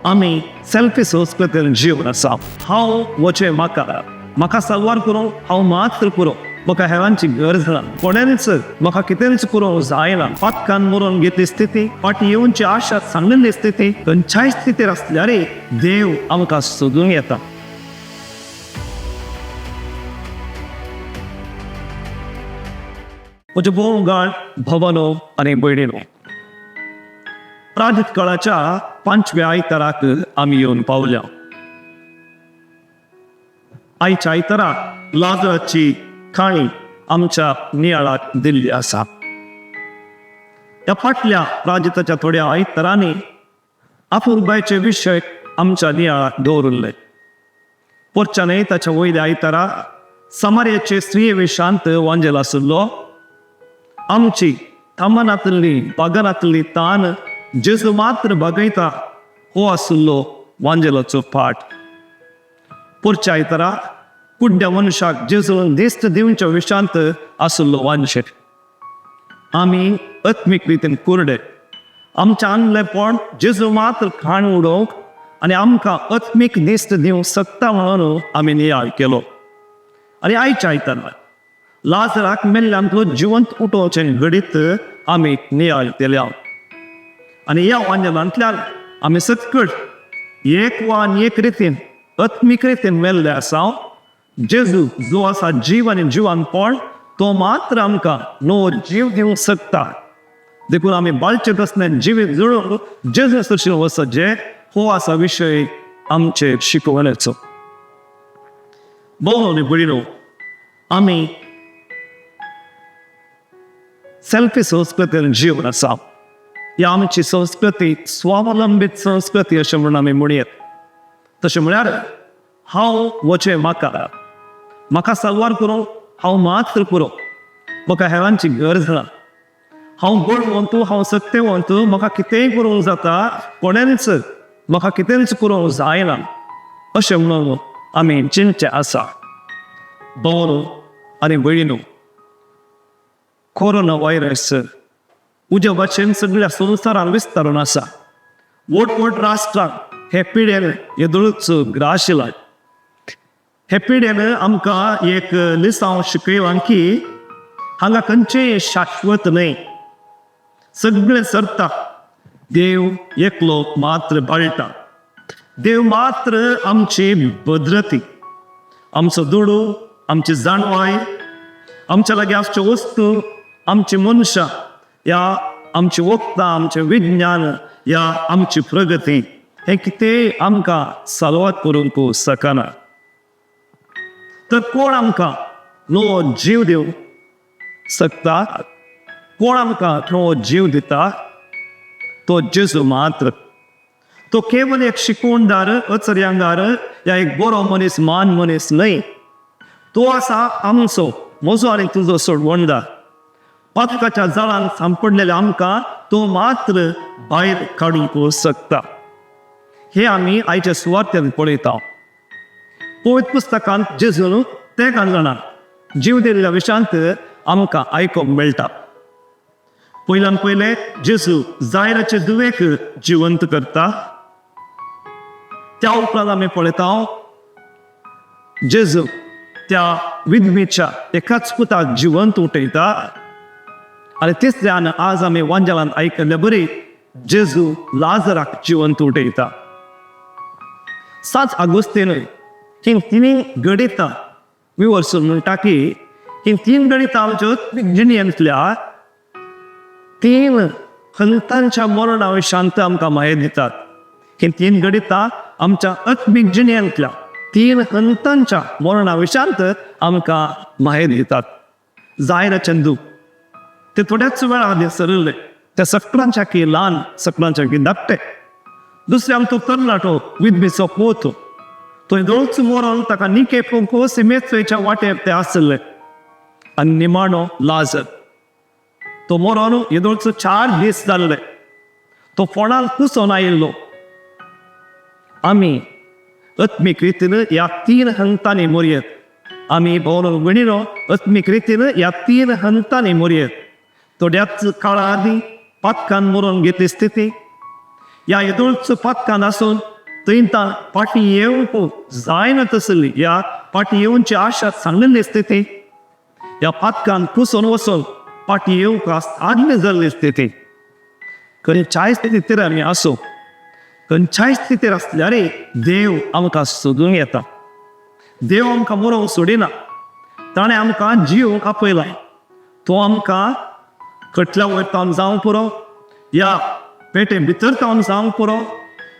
आमी सेल्फी संस्कृतीन जीवन आसा. हांव वचें म्हाका म्हाका साल्वार करूं, हांव मात्र पुरो, म्हाका हेरांची गरज ना, कोणेंच म्हाका कितेंच करूंक जायना. पातकान मरून घेतली स्थिती, फाटी येवची आशा सांगलेली स्थिती, खंयच्याय स्थितीर आसल्यार देव आमकां सोदून येता. म्हज्या भोवगाळ भवनो आनी भयणीनो, प्राजीत काळाच्या पांचव्या आयताराक आमी येवन पावल्या. आयच्या आयताराक लाजराची काणी आमच्या नियाळाक दिल्ली आसा. ह्या फाटल्या प्राजिताच्या थोड्या आयतारांनी आपुरबायचे विशय आमच्या नियाळाक दवरिल्ले. पोरच्या न्हय ताच्या वयल्या आयतारा समार्याचे स्त्रिये विशांत वांजेल आशिल्लो. आमची थांबनातली बागनातली तान जेजू मात्र बागयता हो आशिल्लो वांजेलाचो पाठ. पोरच्या आयतारा कुड्ड्या मनशाक जेजून दिस्त दिवच्या विशांत आशिल्लो वांशे. आमी आत्मीक रितीन कुरडे, आमच्या आंगलेपण जेजू मात्र खाण उडोवंक आनी आमकां आत्मीक दिस्त दिवंक शकता म्हणून आमी नियाळ केलो. आनी आयच्या आयतारा लाजराक मेल्ल्यांतलो जिवंत उठोवचें घडीत आमी नियाळ केल्या. आनी ह्या वांजेलांतल्यान आमी सकट एक वा आनी एक रितीन आत्मीक रितीन मेल्ले आसा. जेजू जो आसा जीव आनी जिवानपण, तो मात्र आमकां नवो जीव दिवंक शकता. देखून आमी बाळचे तसलें जिवीत जुळून जेजू सरशीं वचत जे हो आसा विशय आमचे शिकवणेचो. भोव आनी भयणीनो, आमी सेल्फी संस्कृतीन जीवन आसा. ही आमची संस्कृती स्वावलंबीत संस्कृती अशें म्हणून आमी म्हणयेत. तशें म्हळ्यार हांव वचें म्हाका म्हाका साल्वार करूं, हांव मात्र पुरो, म्हाका हेरांची गरज ना, हांव बळवंत, हांव सत्यवंत, म्हाका कितेंय करूंक जाता, कोणेंच म्हाका कितेंच करूंक जायना अशें म्हणून आमी चिंतचें आसा. भोव आनी भयणीनो, कोरोना व्हायरस उज्या भाशेन सगळ्या संवसारान विस्तारून आसा. व्हड व्हड राष्ट्रांक हे पिडेन येदोळूच ग्राशिला. हे पिडेन आमकां एक लिसांव शिकयलां की हांगा खंयचेय शाश्वत न्हय, सगळें सरता, देव एकलो मात्र बाळटा. देव मात्र आमची भद्रती, आमचो दुडू, आमची जाणवाय, आमच्या लागीं आसच्यो वस्तू, आमची मनशां, या आमची वखदां, आमचें विज्ञान, या आमची प्रगती, हें कितेंय आमकां साल्वार करूंक शकना. तर कोण आमकां नवो जीव दिवंक शकता? कोण आमकां नवो जीव दिता? तो जेजू मात्र. तो केवल एक शिकवणदार, अचर्यांगार या एक बरो मनीस, मान मनीस न्हय. तो आसा आमचो, म्हजो आनी तुजो सोडवणदार. पातकाच्या जाळान सांपडलेल्या आमकां तो मात्र भायर काडूंक शकता. हे आमी आयच्या सुवातेर पळयता. पवित्र पुस्तकांत जेजून तेगां जाणां जीव दिल्ल्या विशांत आमकां आयकूंक मेळटा. पयल्यान पयले जेजू जायराचे दुवेक जिवंत करता. त्या उपरांत आमी पळयता जेजू त्या विधवेच्या एकाच पुताक जिवंत उठयता. आनी तिसऱ्यान आज आमी वांजेलान आयकल्ले बरी जेजू लाजराक जिवंत उठयता. 7 आगोस्तीन ही तिनूय घडितां विवर्सून म्हणटा की ही तीन गणितां आमच्या जिणेंतल्या तीन हंतांच्या मरणा विशांत आमकां म्हायती दितात. ही तीन घडितां आमच्या आत्मीक जिणेंतल्या तीन हंतांच्या मरणा विशांत आमकां म्हायती दितात. जायरा चंदू ते थोड्याच वेळा आदी सरिल्ले, ते सगळ्यांच्या की ल्हान, सगळ्यांच्या की धाकटे. दुसरे आमचो तरणाटो विधवेचो पूत, तो दोळच मरोन ताका निके पोंको सिमेत्रेच्या वाटेर ते आसले. आनी निमाणो लाजर, तो मरोन येदोळचो 4 दीस जाल्ले, तो फोणान कुसोन आयिल्लो. आमी आत्मीक रितीन ह्या तीन हंतांनी मोरयेत. आमी भोवन भयणीनो आत्मीक रितीन ह्या तीन हंतांनी मोरयेत. थोड्याच काळा आदीं पातकान मरोन घेतली स्थिती, ह्या येदोळचो पातकान आसून थंय फाटीं येवंक जायना तसली ह्या फाटीं येवची आशा सांगलेली स्थिती, ह्या पातकान कुसून वचून फाटीं येवंक आदली जाल्ली स्थिती. खंयच्याय स्थितीर आमी आसूं, खंयच्याय स्थितीर आसल्यार देव आमकां सोदून येता. देव आमकां मरोवंक सोडिना. ताणें आमकां जिवंक आपयला. तो आमकां कटल्या वयर तावन जावंक पुरो, या पेटे भितर तावन जावंक पुरो,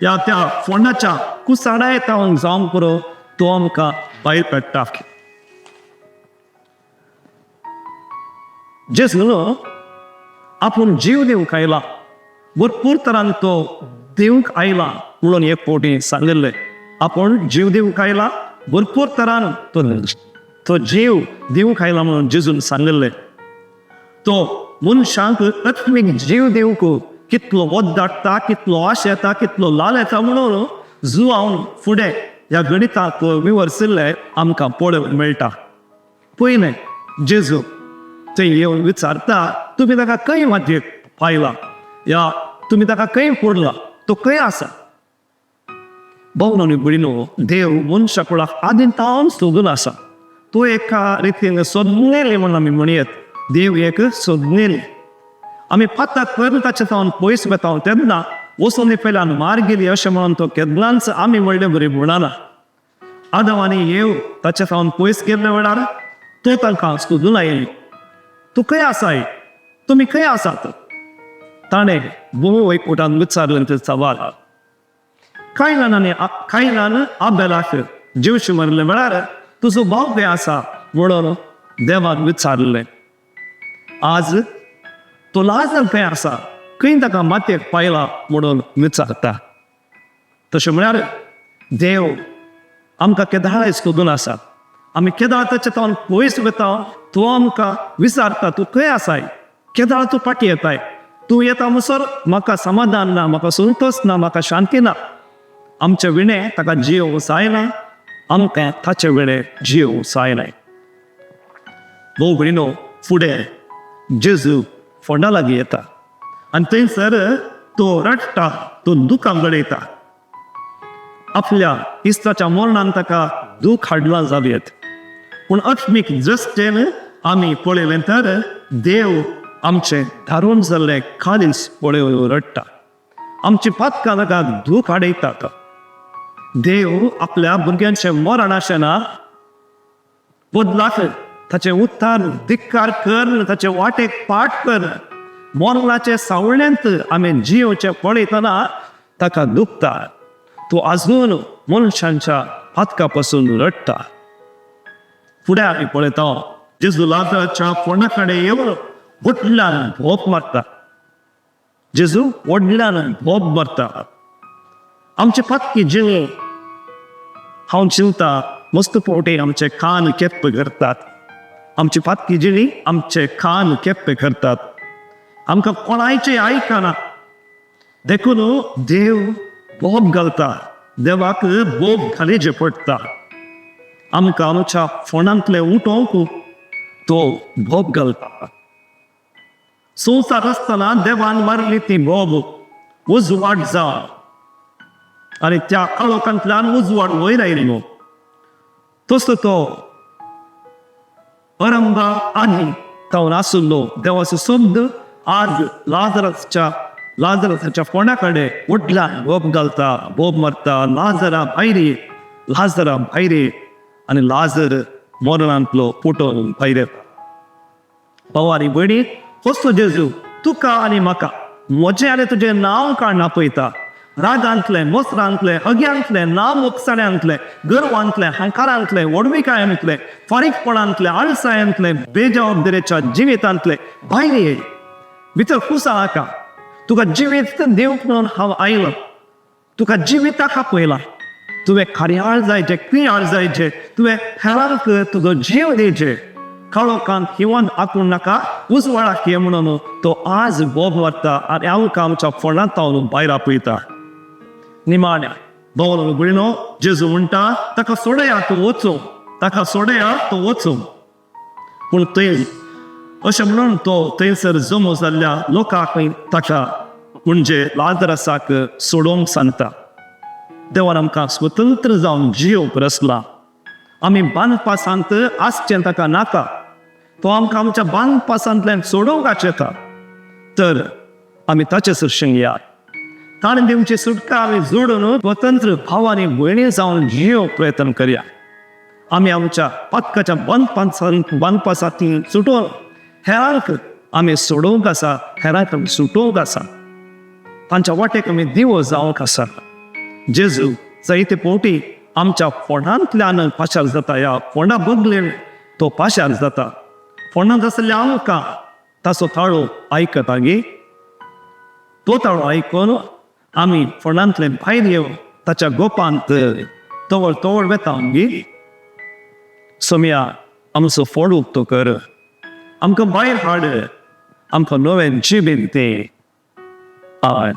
या त्या फोंडाच्या कुसाडाय तावन जावंक पुरो, तो आमकां भायर काडटा. जेजून आपूण जीव दिवंक आयला, भरपूर तरान तो दिवंक आयला म्हणून एक फावटी सांगिल्लें. आपूण जीव दिवंक आयला, भरपूर तरान तो जीव दिवंक आयला म्हणून जेजून सांगिल्लें. तो मनशांक आत्मीक जीव दिवंक कितलो वद्दाडटा, कितलो आश येता, कितलो लाल येता म्हणून जुआवन फुडें ह्या गणिताक विवर्सिल्लें आमकां पळोवंक मेळटा. पयलें जेजू थंय येवन विचारता, तुमी ताका खंय मातयेक पायला, या तुमी ताका खंय पुरला, तो खंय आसा? भोवनानी भयणीनो, देव मनशा कुळाक आदीं तावन सोदून आसा. तो एका रितीन सोदलेले म्हण आमी म्हणयेत. देव एक सोदलेले. आमी पाताक करून ताचे तावन पयस वेता तेन्ना वचून पेल्यान मार गेली अशें म्हणून तो केन्नाच आमी म्हणले बरी म्हणना. आदम आनी येव ताच्या तावन पयस गेल्ले वेळार तो तांकां सोदून आयली, तूं खंय आसाय, तुमी खंय आसात? ताणें भूमी वैकुटान विचारलें तें सवाल. कांय जाणांनी कांय जाण आबेलाक जिवशी मरले वेळार तुजो भाव खंय आसा म्हणून देवान विचारलें. आज तो लाजर खंय आसा, खंय ताका मातयेक पायला म्हणून विचारता. तशें म्हळ्यार देव आमकां केदाळाय सोदून आसा. आमी केदाळ ताच्या तावन पयस वता, तो आमकां विचारता, तूं खंय आसाय, केदाळ तूं फाटीं येताय? तूं येता म्हणसर म्हाका समाधान ना, म्हाका संतोश ना, म्हाका शांती ना. आमचे विणे ताका जीव जायना, आमकां ताचे विणे जीव जायना. भोव भयणीनो, फुडें जेजू फोंडा लागीं येता आनी थंयसर तो रडटा, तो दुकां गळयता. आपल्या इश्टाच्या मरणान ताका दूख हाडलां जावं, पूण आत्मीक दृश्टेन आमी पळयलें तर देव आमचें धारून जाल्लें काळीज पळोवन रडटा. आमची पातकां ताका दूख हाडयतात. देव आपल्या भुरग्यांचें मरण आसना बदलाक ताचें उत्तार धिक्कार कर, ताचे वाटेक पाट कर. मरणाचे सावळ्यांत आमी जियोचें पळयतना ताका दुखता. तो आजून मनशांच्या पातका पासून रडटा. फुडें आमी पळयता, जेजू लाजराच्या फोंडा कडेन येवन व्हडल्यान भोप मारता. जेजू व्हडल्यान भोप मारता. आमचे पातकी जिणे हांव चिंता मस्त फावटी आमचे कान केप्प करतात. आमची पातकी जिणी आमचे कान केप्पे करतात. आमकां कोणायचें आयकना, देखून देव बोब घालता. देवाक बोब घालीचे पडटा. आमकां आमच्या फोंडांतले उठोवंक तो बोब घालता. संवसार आसतना देवान मारली ती बोब, उजवाड जा, आनी त्या काळोखांतल्यान उजवाड वयर आयलो. तसो तो अरंबा आनी तावन आशिल्लो देवाचो शब्द आज लाजराच्या फोंडा कडेन व्हडल्यान बोब घालता, बोब मारता, लाजरा भायर ये, लाजरा भायर ये. आनी लाजर मरणांतलो पुटोवन भायर येता. भाव आनी भयणी, कसो जेजू तुका आनी म्हाका, म्हजें आनी तुजें नांव काडून आपयता. रागांतलें, मसरांतलें, अग्यांतलें, नाम उपसाण्यांतलें, गर्वांतलें, हंकारांतलें, व्हडविकायांतलें, फारीकपणांतलें, आळसायांतलें, बेजबाबदारेच्या जिवितांतलें भायर ये. भितर कुसा नाका. तुका जिवीत दिवंक म्हणून हांव आयलो. तुका जिविताक आपयला. तुवें कार्याळ जायचें, क्रियाळ जायचें, तुवें हेरांक तुजो जीव दिवचें. काळोखांत हिवन आकूं नाका, उजवाडाक ये म्हणून तो आज बोब मारता आनी आमकां आमच्या फोंडांत तावन भायर आपयता. निमाण्या भोवलो भयणो, जेजू म्हणटा, ताका सोडया, तो वचूं, ताका सोडया, तो वचूं. पूण थंय अशें म्हणून तो थंयसर जमो जाल्ल्या लोकांक ताका म्हणजे लाजरसाक सोडोवंक सांगता. देवान आमकां स्वतंत्र जावन जियोवंक रचला. आमी बांदपासांत आसचें ताका नाका. तो आमकां आमच्या बांदपासांतल्यान सोडोवंक येता. तर आमी ताचे सरशीं या. ताणें दिवची सुटका आमी जोडून स्वतंत्र भाव आनी भयणी जावन जियोवंक प्रयत्न करया. आमी आमच्या पातकाच्या बांदपासांतल्यान सुटोवन हेरांक आमी सोडोवंक आसा, हेरांक आमी सुटोवंक आसा, तांच्या वाटेक आमी दिवो जावंक आसा. जेजू जायते फावटी आमच्या फोंडांतल्यान पाशार जाता. ह्या फोंडा बदलेन तो पाशार जाता. फोंडांत आसल्या आमकां ताचो ताळो आयकता गे. तो ताळो आयकून आमी फोंडांतले भायर येवन ताच्या गोपांत तवळ तवळ वेता गे. सोमया, आमचो फोड उक्तो कर, आमकां भायर हाड, आमकां नवें जिबेन ते. हय.